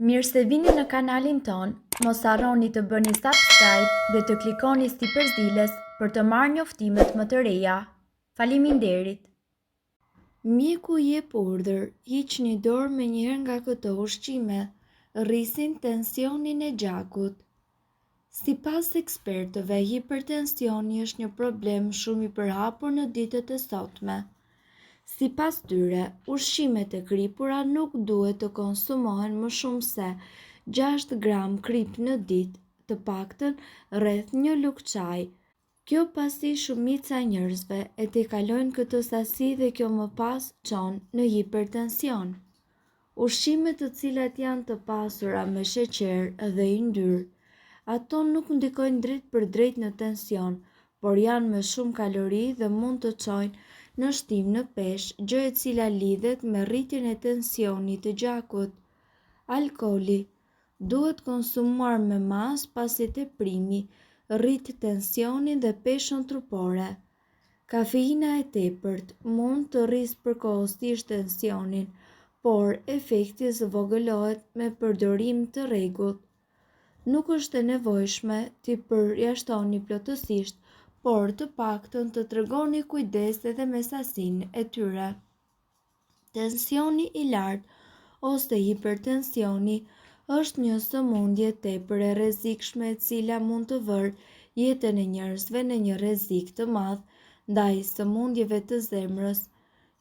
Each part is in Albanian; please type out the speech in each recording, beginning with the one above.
Mirë se vini në kanalin tonë, mos harroni të bëni subscribe dhe të klikoni sipër ziles për të marrë njoftimet më të reja. Faleminderit! Mjeku jep urdhër, hiqni dorë menjëherë nga këto ushqime, rrisin tensionin e gjakut. Sipas ekspertëve, hipertensioni është një problem shumë i përhapur në ditët e sotme. Sipas tyre, ushqimet e kripura nuk duhet të konsumohen më shumë se 6 gram kripë në ditë, të paktën rreth një lugë çaji. Kjo pasi shumica e njerëzve e tejkalojnë këtë sasi dhe kjo më pas çon në hipertension. Ushqimet të cilat janë të pasura me sheqer dhe yndyrë, ato nuk ndikojnë drejtpërdrejt në tension, por janë me shumë kalori dhe mund të çojnë në shtim në peshë, gjë e cila lidhet me rritjen e tensionit të gjakut. Alkooli Duhet konsumuar me masë pasi teprimi rrit tensionin dhe peshën trupore. Kafeina e tepërt mund të rrisë përkohësisht tensionin, por efekti zvogëlohet me përdorim të rregullt. Nuk është e nevojshme t'i përjashtoni plotësisht, por të paktën të tregoni kujdes edhe me sasinë e tyre. Tensioni i lartë ose hipertensioni është një sëmundje tepër e rrezikshme e cila mund të vërë jetën e njerëzve në një rrezik të madh ndaj sëmundjeve të zemrës.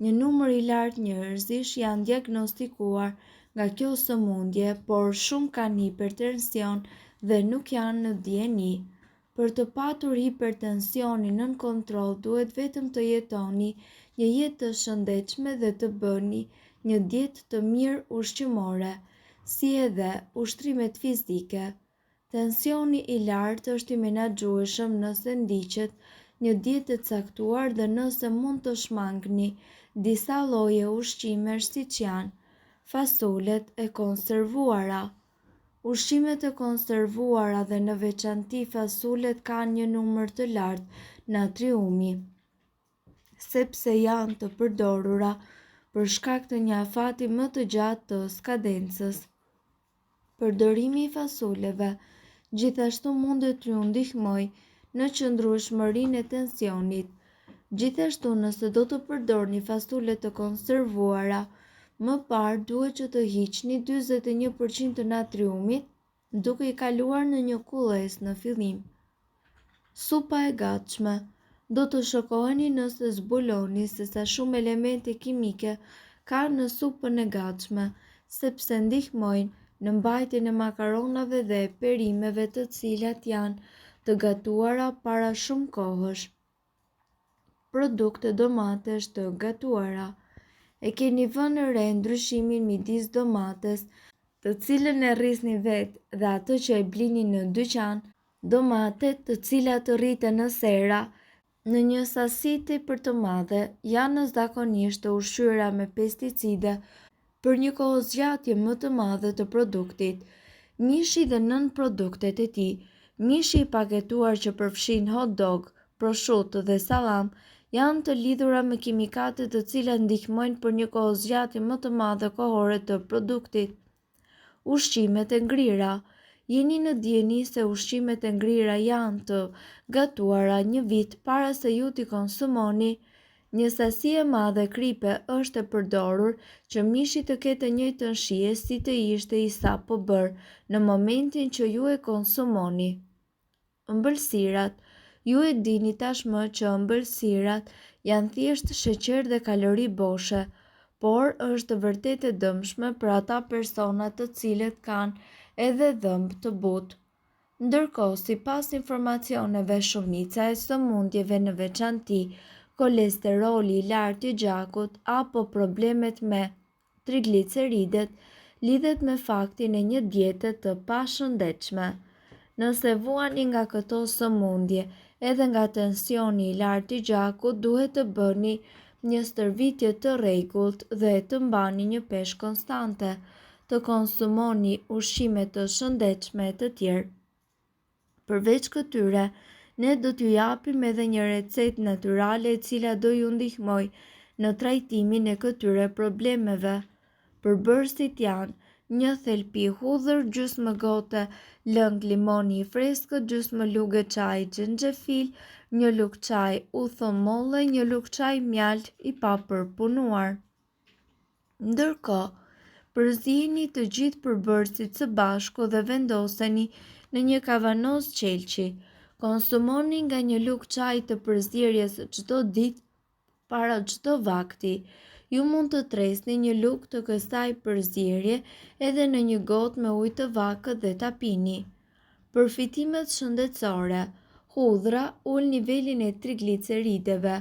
Një numër i lartë njerëzish janë diagnostikuar nga kjo sëmundje, por shumë kanë hipertension dhe nuk janë në dijeni. Për të patur hipertensionin nën kontroll duhet vetëm të jetoni një jetë të shëndetshme dhe të bëni një dietë të mirë ushqimore, si edhe ushtrimet fizike. Tensioni i lartë është i menaxhueshëm nëse ndiqet një dietë e caktuar dhe nëse mund të shmangni disa lloje ushqimesh siç janë fasulet e konservuara, Ushqimet e konservuara dhe në veçanti fasulet kanë një numër të lartë natriumi, sepse janë të përdorura për shkak të një afati më të gjatë të skadencës. Përdorimi i fasuleve gjithashtu mund t'ju ndihmojë në qëndrueshmërinë e tensionit. Gjithashtu nëse do të përdorni fasule të konservuara, më parë duhet që të hiqni 41 për qind të natriumit, duke i kaluar në një kullesë në fillim. Supa e gatshme. Do të shokoheni nëse zbuloni se sa shumë elemente kimike ka në supën e gatshme, sepse ndihmojnë në mbajtjen e makaronave dhe perimeve të cilat janë të gatuara para shumë kohësh. Produkte domatesh të gatuara. E keni vënë re ndryshimin midis domates, të cilën e rrisni vetë dhe atë që e blini në dyqan? Domatet, të cilat rriten në sera, në një sasi tepër të madhe, janë zakonisht të ushqyera me pesticide për një kohëzgjatje më të madhe të produktit. Mishi dhe nënproduktet e tij, mishi i paketuar që përfshin hot dog, proshutë dhe sallam, janë të lidhura me kimikate të cilat ndihmojnë për një kohëzgjatje më të madhe kohore të produktit. Ushqimet e ngrira. Jeni në dijeni se ushqimet e ngrira janë të gatuara një vit para se ju t'i konsumoni. Një sasi e madhe kripe është e përdorur që mishi të ketë të njëjtën shije si të ishte i sapo bërë në momentin që ju e konsumoni. Ëmbëlsirat. Ju e dini tashmë që ëmbëlsirat janë thjesht sheqer dhe kalori boshe, por është vërtet e dëmshme për ata persona të cilët kanë edhe dhëmbë të butë. Ndërkohë, sipas informacioneve, shumica e sëmundjeve në veçanti kolesteroli i lartë i gjakut apo problemet me trigliceridet lidhet me faktin e një diete të pashëndetshme. Nëse vuani nga këto sëmundje, edhe nga tensioni i lartë i gjakut, duhet të bëni një stërvitje të rregullt dhe të mbani një peshë konstante, të konsumoni ushqime të shëndetshme e të tjerë. Përveç këtyre, ne do t'ju japim edhe një recetë natyrale e cila do ju ndihmojë në trajtimin e këtyre problemeve. Përbërësit janë Një thelpi hudhër, gjysmë gote lëng limoni i freskët, gjysmë luge çaji xhenxhefil, një lugë çaji uthull molle, një lugë çaji mjaltë i papërpunuar. Ndërkohë, përzieni të gjithë përbërësit së bashku dhe vendoseni në një kavanoz qelqi. Konsumoni nga një lugë çaji të përzierjes çdo ditë para çdo vakti. Ju mund të tresni një lugë të kësaj përzierje edhe në një gotë me ujë të vakët dhe ta pini. Përfitimet shëndetësore, Hudhra ul nivelin e triglicerideve,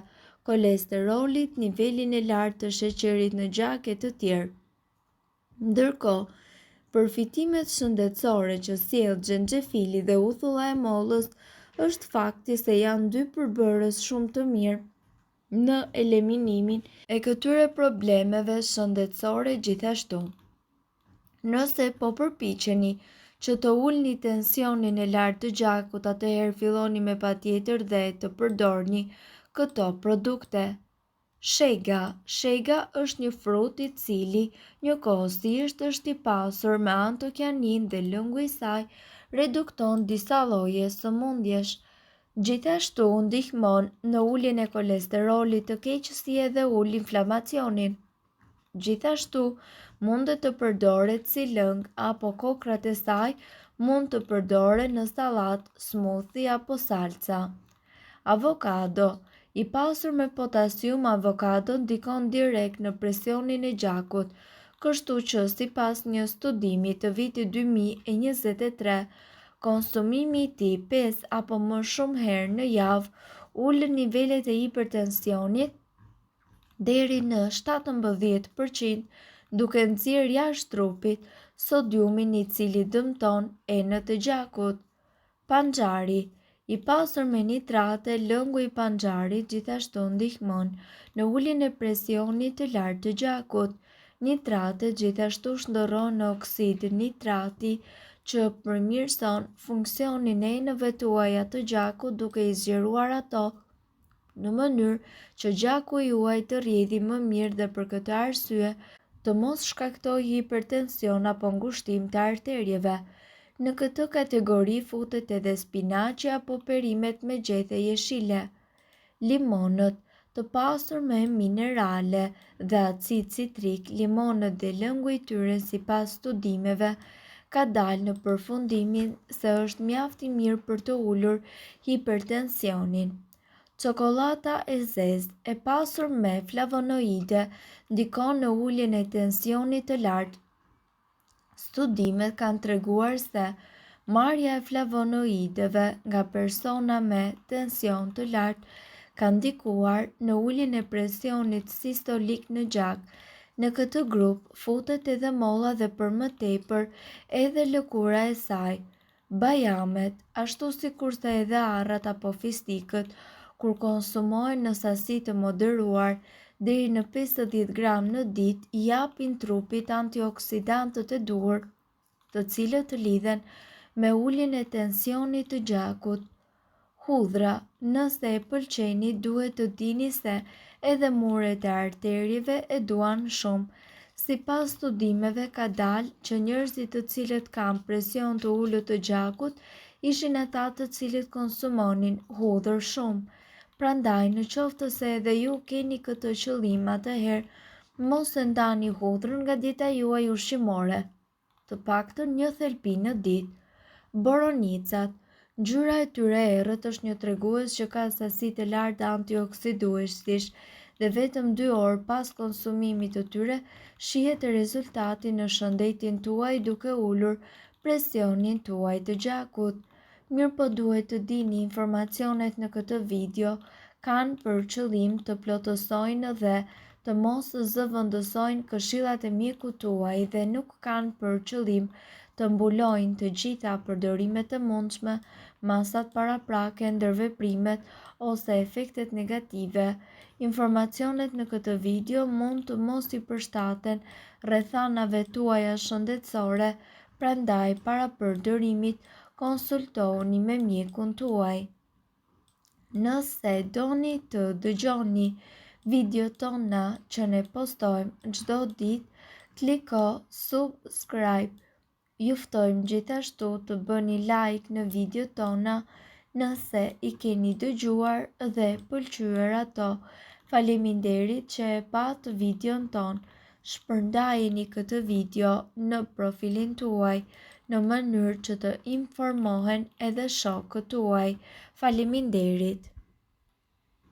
kolesterolit, nivelin e lartë të sheqerit në gjak e të tjerë. Ndërkohë, përfitimet shëndetësore që sjell xhenxhefili dhe uthulla e mollës është fakti se janë dy përbërës shumë të mirë në eliminimin e këtyre problemeve shëndetësore gjithashtu. Nëse po përpiqeni që të ulni tensionin e lartë të gjakut, atëherë filloni me patjetër dhe të përdorni këto produkte. Shega, Shega është një frut i cili njëkohësisht është i pasur me antocianin dhe lëngu i saj redukton disa lloje sëmundjesh. Gjithashtu ndihmon në uljen e kolesterolit të keq si edhe ul inflamacionin. Gjithashtu, mundet të përdoret si lëng apo kokrrat e saj mund të përdoren në sallatë, smoothie apo salca. Avokado, i pasur me potasium, avokado ndikon direkt në presionin e gjakut, kështu që sipas një studimi të vitit 2023, konsumimi i tij 5 apo më shumë herë në javë ul nivelet e hipertensionit, deri në 17 për qind, duke nxjerrë jashtë trupit sodiumin i cili dëmton enët e gjakut. Panxhari, i pasur me nitrate, lëngu i panxharit gjithashtu ndihmon në uljen e presionit të lartë të gjakut. Nitratet gjithashtu shndërrohen në oksid nitrati që përmirëson funksionin e enëve tuaja të gjakut duke i zgjeruar ato në mënyrë që gjaku juaj të rrjedhi më mirë dhe për këtë arsye të mos shkaktojë hipertension apo ngushtim të arterieve. Në këtë kategori futet edhe spinaqi apo perimet me gjethe jeshile. Limonët, të pasur me minerale dhe acid citrik, limonët dhe lëngu i tyre sipas studimeve ka dalë në përfundimin se është mjaft i mirë për të ulur hipertensionin. Çokollata e zezë, e pasur me flavonoide, ndikon në uljen e tensionit të lartë. Studimet kanë treguar se marrja e flavonoideve nga persona me tension të lartë ka ndikuar në uljen e presionit sistolik në gjak. Në këtë grup futet edhe molla dhe për më tepër edhe lëkura e saj. Bajamet, ashtu sikurse edhe arrat apo fistikët, kur konsumohen në sasi të moderuar, deri në 50 gram në ditë, i japin trupit antioksidantët e duhur, të cilët lidhen me uljen e tensionit të gjakut. Hudhra, nëse e pëlqeni, duhet të dini se edhe muret e arterieve e duan shumë. Sipas studimeve ka dalë që njerëzit të cilët kanë presion të ulët të gjakut ishin ata të cilët konsumonin hudhër shumë. Prandaj, në qoftë se edhe ju keni këtë qëllim, atëherë mos e ndani hudhrën nga dieta juaj ushqimore. Të paktën një thelpi në ditë. Boronicat, ngjyra e tyre e errët është një tregues që ka sasi të larta antioksiduesish dhe vetëm dy orë pas konsumimit të tyre shihet rezultati në shëndetin tuaj duke ulur presionin tuaj të gjakut. Mirëpo duhet të dini informacionet në këtë video kanë për qëllim të plotësojnë dhe të mos zëvendësojnë këshillat e mjekut tuaj dhe nuk kanë për qëllim të mbulojnë të gjitha përdorimet e mundshme, masat paraprake, ndërveprimet ose efektet negative. Informacionet në këtë video mund të mos i përshtaten rrethanave tuaja shëndetësore, Prandaj, para përdorimit, konsultohuni me mjekun tuaj. Nëse doni të dëgjoni videot tona që ne postojmë çdo ditë, Kliko subscribe. Ju ftojmë gjithashtu të bëni like në videot tona nëse i keni dëgjuar dhe pëlqyer ato. Faleminderit që e patë videon tonë. Shpërndajeni këtë video në profilin tuaj në mënyrë që të informohen edhe shokët tuaj. Faleminderit!